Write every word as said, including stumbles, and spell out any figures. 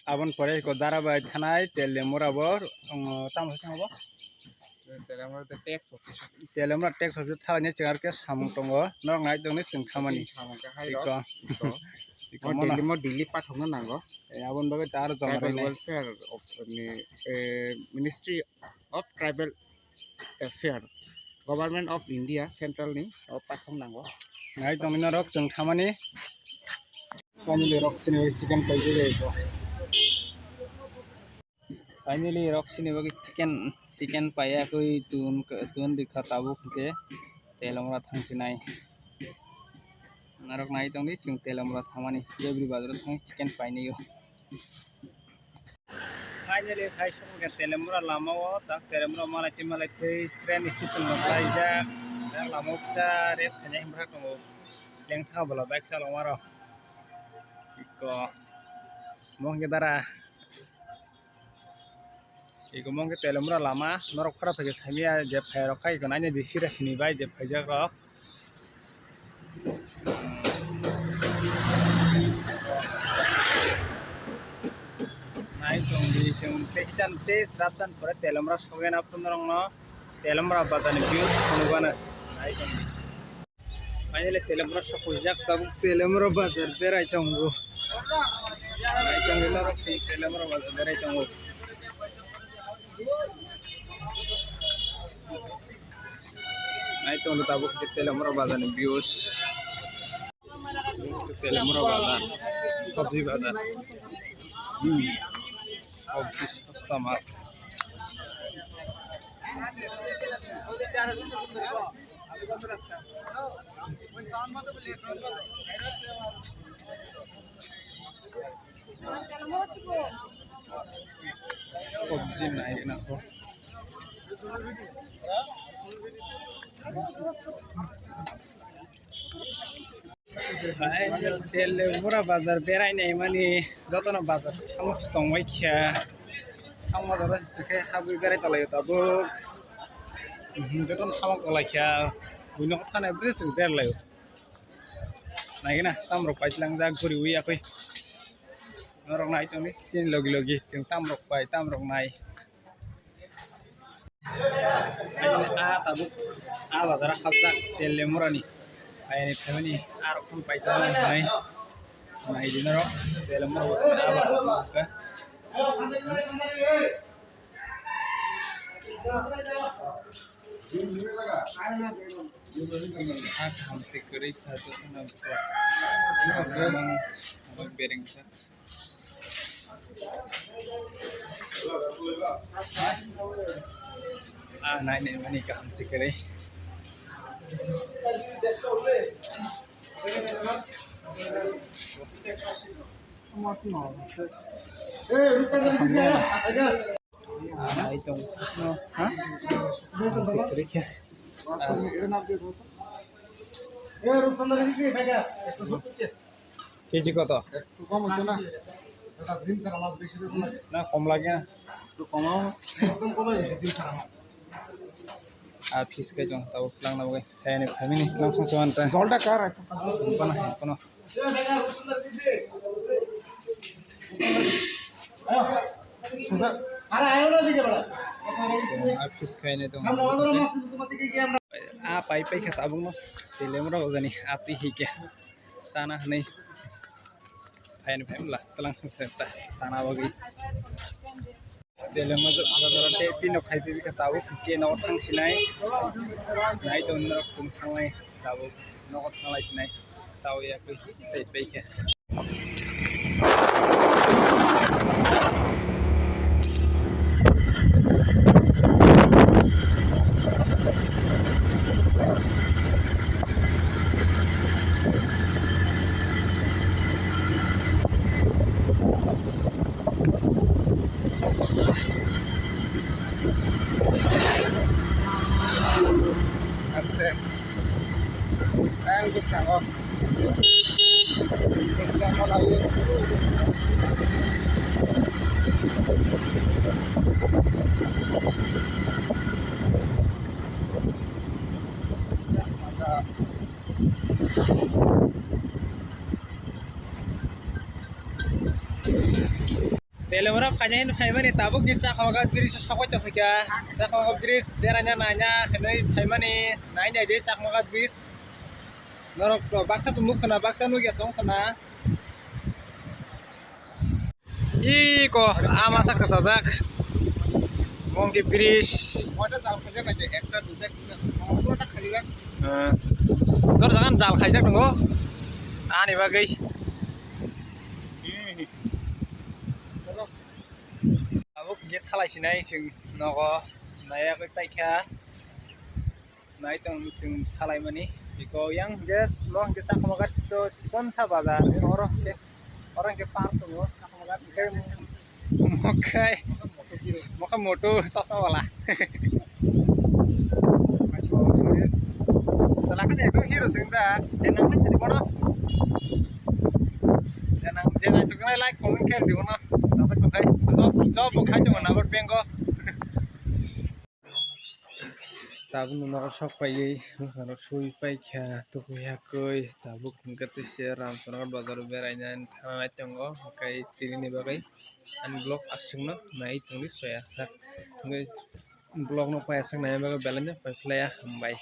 Aboni pore iko dara bai thanai Telemura bo, um, tamo se thango bo? Telemura tax office. Telemura tax office thalai ni chwng arokhe samung tongo, norok nai tongni chwng thamani. Samung khe hai rok. Iko. Iko. Iko mo mono. Delhi, mo Delhi pathokna nango. Eh, aboni bagwi ta aro joma rwnai. Tribal welfare of, ni, eh, Ministry of Tribal Affairs, Government of India, Central ni o pathok nango. Nai tongni norok chwng thamani. Finally rok sini chicken paijak eko. Finally rok sini bagwi chicken, chicken paiyakwi tun, tun rikha tabuk hwnkhe Telemura thangsinai. Norok nai tongdi chwng Telemura thangmani, Debri bazaro thangwi chicken painai o. Finally, phai songkha Telemura lamao, tak Telemura malai twi malai twi train station rok laijak. Tak lamao kisa rest khainai hwnba tongo. Lengtha bola bike chalokma rok. Iko, mo hwnkhe dara. Iko mo hwnkhe Telemura lama, norok phara phaikhe saimanya je phai rok khai iko naina di sira sini bai je phaijak rok. Nai tongdi chwng tei chan tei srap chan pore Telemura sogwi na phunukgo norokno Telemura bazar ni view phunukgano nai tongdi. Finally Telemura sokojak tabuk Telemura bazar berai tongo. Nai tongdi norok Telemura bazar berai tongo. Nai tongdi tabuk Telemura bazar ni views. Telemura bazar, sabji bazar. Hmm. Sabji sasta mal. Sabji nai na ko. Telemura bazar berai nai mani jotono bazar tamo tongbai kha. Tamo bazar se khe habwi berai tonglaio tabuk. Mhm, jotono tamo tonglaikha. Buino thana bwswk berlaio. Naigena tamrok paitlangjak guriwi yakwi. Norok nai tongdi chini logi logi chwng tamrok pai tamrok nai. Haini a tabuk a bazar hapjak Telemurani. Haini phaimani arok phano paitama hinwi naidi norok Telemura bazar a bazar hapjak. A kaham se kwrwi kha jotono bwkha. Bereng kha. Ah, nai nai mani kaham se kwrwi. Nai tong no, ha? Kaham se kwrwi khe. Ah. Keji koto? Ekটু কম হচ্ছে না? এটা rim ছাড়া মাছ বেশি rim লাগে। না, কম লাগে না। একটু কমাও। একদম কমে গেছে, rim ছাড়া মাছ। আর fish খাই যখন তাও lang na bagwi. Hai ni family lang khong chuan ta. জলটা কার? Kono, kono. আরে আয়ো না দিকে বেটা। Ar fish khai ni tong. সামনে আমাদের মাছ আছে, তোমার দিকে গিয়ে আমরা. A pai pai kha tabuk no. Telemura bazar ni a twi hike. Chana hinwi phaini phaimla twlang se ta chana bagwi. Telemura bazar tei pino khai phi kha tabuk khe nogo thang sinai. Nai tong norok tong thanglai tabuk nogo thanglai sinai. Tao ya khe tei pai khe. Aste. Ang bwskango. Bwskango laio. Telemura phaina hin phaimani tabuk ni Chakmagat bridge sokoi tongkha. Chakmagat bridge berana naina hinwi phaimani naina de Chakmagat bridge. Norok baksa to nuk khna baksa nuk ya tong khna. Iko ama sa kasajak. Monkey bridge. Dor jagan jal khaijak tongo. Ani bagwi. Tabuk je thalai sinai sing nogo naya koi paikha. Nai tong chwng salaimani. Iko yang je mo hwnkhe Chakmagat to chikon sa bazar. Oro hwnkhe, oro hwnkhe park tongo. Chakmagat hwnkhe mokhai, mokhai moto chosma wala. Salaka de ko hero sing da. Denang ni bono. Denang, denang chuknai like comment khe di bono. Job, job khai to na got bengo. Tabuk no nogo sok paiwi, bwskango sui paikha, tukuya kwi, tabuk hwnkhe tei se Ramchanagor bazaro beraina thangna nai tongo, hwnkhe tini ni bagwi ani vlog aswkno nai tongdi soya sak, hwnkhe vlog no payasak naina bagwi belai no paiphlaiya, hambai.